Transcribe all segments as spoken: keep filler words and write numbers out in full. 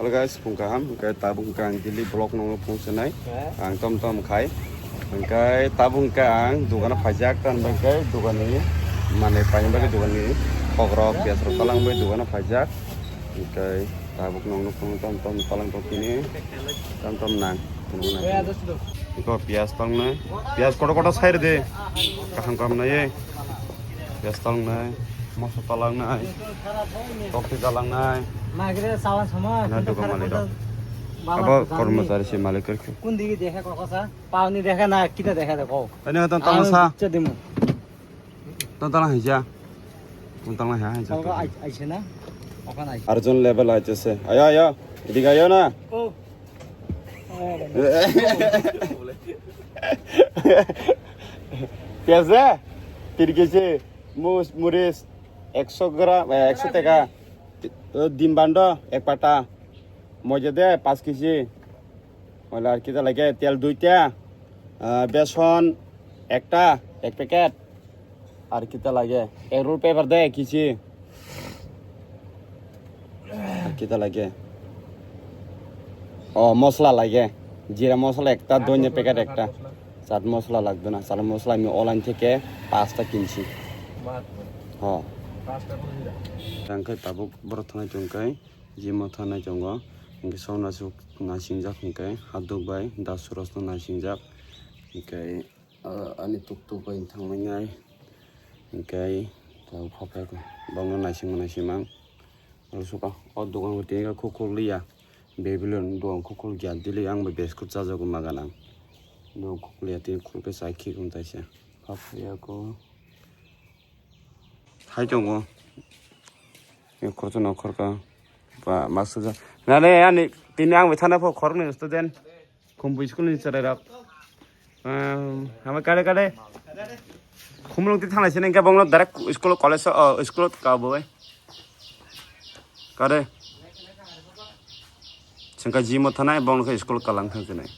Hello guys, phung kaham, hwnkhe tabuk hwnkhe ang daily vlog nungwi phung swnai. Ang tom tom khai. Hwnkhe tabuk hwnkhe ang dukano phaijak, tamni bagwi hwnkhe dukanni manwi paina bagwi dukanni kokrok, piyaj rok talangwi dukano phaijak. Hwnkhe tabuk nungno phung tom tom talang tong tini. Tom tom nang. Iko piyaj tangnai. Piyaj kotor kotor sai rwdi. Kaham kaham nai. Piyaj tangnai. Moso talangnai. Tokti talangnai. Nagre sawan sama. Na duka malik rok. Abo kormosari si malik rok. Kun digi dekha koko sa? Pauni dekha na kita dekha de ko. Ani hoton tangsa. Chodimu. Ton talang haija. Ton talang haija. Oka ai ai sena. Oka ai. Arjun level ai jese. Ayo ayo. Idiga ayo na. Oh. Piyaj de? Tin kg. Mus-, muris. Ekso gram, eh, ekso teka. Dimbando, ek pata. Moja de, pas kg. Wala ar kita lage, tel duita. Ah, beson, ekta, ek packet. Ar kita lage? Ek roll paper de, kichi. Ar kita lage? O, mosla lage. Jira mosla ekta, dhanya packet ekta. Chaat mosla lagdo na. Chaat mosla ami online theke pasta kinchi. Ho. Tangkai tabuk borok thangnai tongkai. Jimo thangnai tongo. Hingke songna suk nasingjak hingke. Haduk bai, dasu rosno nasingjak. Hingke Ah, ani tuk tuk bai thangmani ai. Hingke tau phapai ko. Bangno naising naising mang. Aro suka o dogan o tini khe khuklwi ya. Babylon dogan khuklwi ya. Dili ang bai beskut chajago magan ang. Dogan khuklwi ya tini khulke chai khik wng taisa. Phapai ya ko. Hai tongo. Khoroksa no khoroksa. Ba, mask ja. Nani ani tini ang bai thana pho khoroknwi student. Khumbu school ni chwrai rok. Ehm, hama kare kare. Khumulung ti thangnaisini hingke bongno direct school college o, school ka bo bai. Kare. Sengka gym o thanai bongno khe school kalang thang sinai.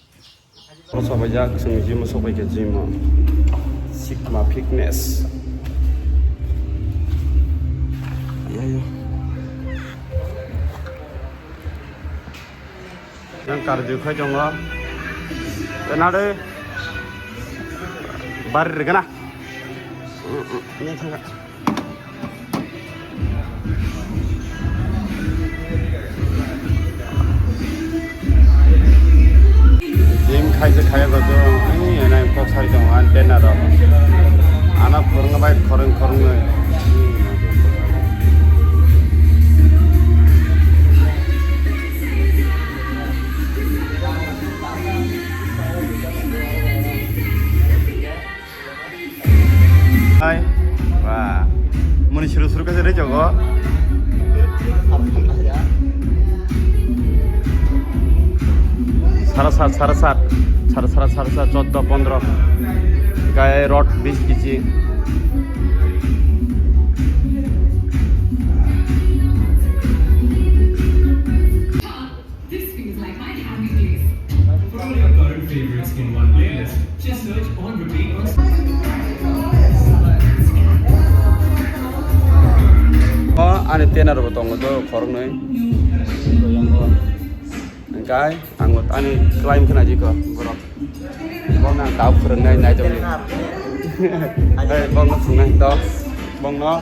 Oro sabaijak chwng gym o sokbai khe gym o. Sigma Fitness. Ya, ya. Yang cardio khai tongo. Enade. Bar rwgana. Gym khai se khai ko to, ai, ena kok sari tongo, an banner rok. Ana khorang bai khorang khorang noi. Hai. Wah. Muni suru suru khe rei jogo. Sara sat, sara sat. Sara sat, sara sat, choddo, pondro. Gai rot bis kg. This feels like my happy place. For all your current favorites in one playlist, just search on repeat on Spotify. O, ani tenor bo tongo do, khoroknwi. Hingkai, ang bo ani climb khna jiko, borok. Bongno ang tau phwrwngnai, naitongni. Hei, bongno phwrwngnai, to. Bongno,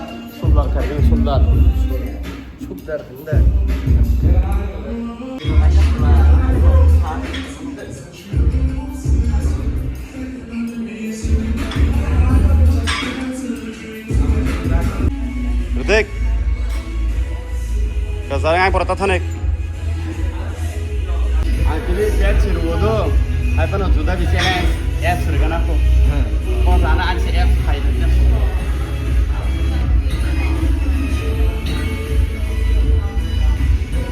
sumlar khaidi, sumlar. Sumdar hinda. Ritik. Kasar ngai pura tathanik. Ang tini pet sirwo do. Hai pano juda bichene. Apps rwgana ko. Hmm. Ko sana ang se apps khai.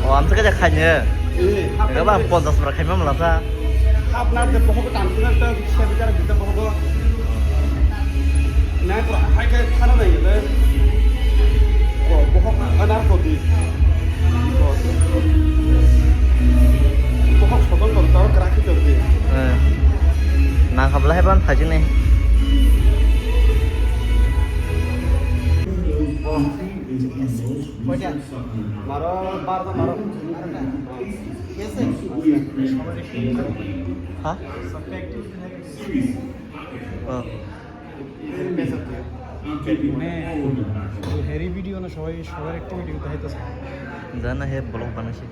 O, ang se kaisa khaina. Eh, hap Ega ba na. Ponchas bra khaima mala sa. Hap na de bohok tan na ta se bichara gita bohok. Na ko hai kai khana nai le. Ko bohok ana ko di. Ko. Bohok sodon ko ta kra ki jor di. Eh. Na khabla hai ban phajini. Maro, bar da maro. হ্যাঁ? ও। মানে, ওই হেরি ভিডিও না, সবাই, সবার একটা ভিডিও দেখাইতেছে। জানা হে ব্লগ বানাইছে।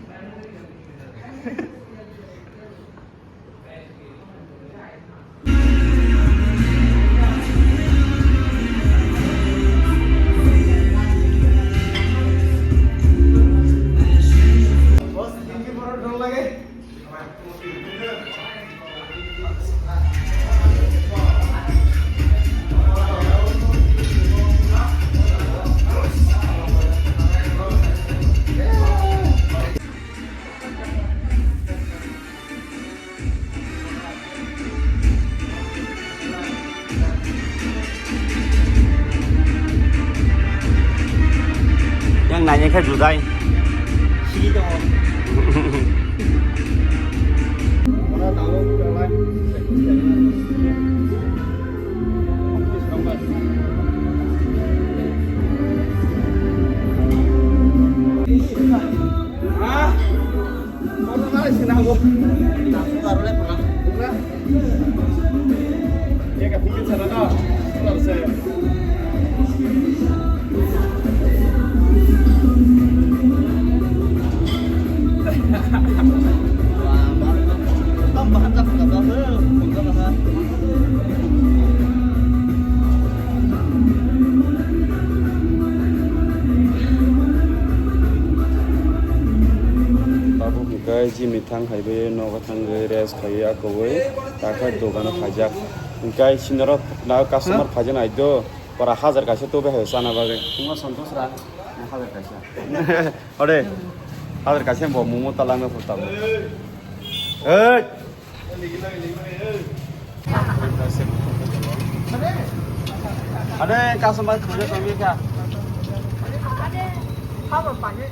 Yang nanya khe judai. Sigi tongo. Ora dago, ora lai. Ah. Tabuk hwnkhe Jimmy thang hai bai nogo thangwi rest khaiwi akwui takha dogano khaijak. Hwnkhe sinoro na customer phaijak nai do, pora hajar kaisa tobe hai chana bagwi. Tungma Santosh ra, hajar kaisa. Ode, hajar kaisa bo momo ta langna phuru tabuk. Hey! Ade, customer khaijak tongwi kha. Ade, habo pani.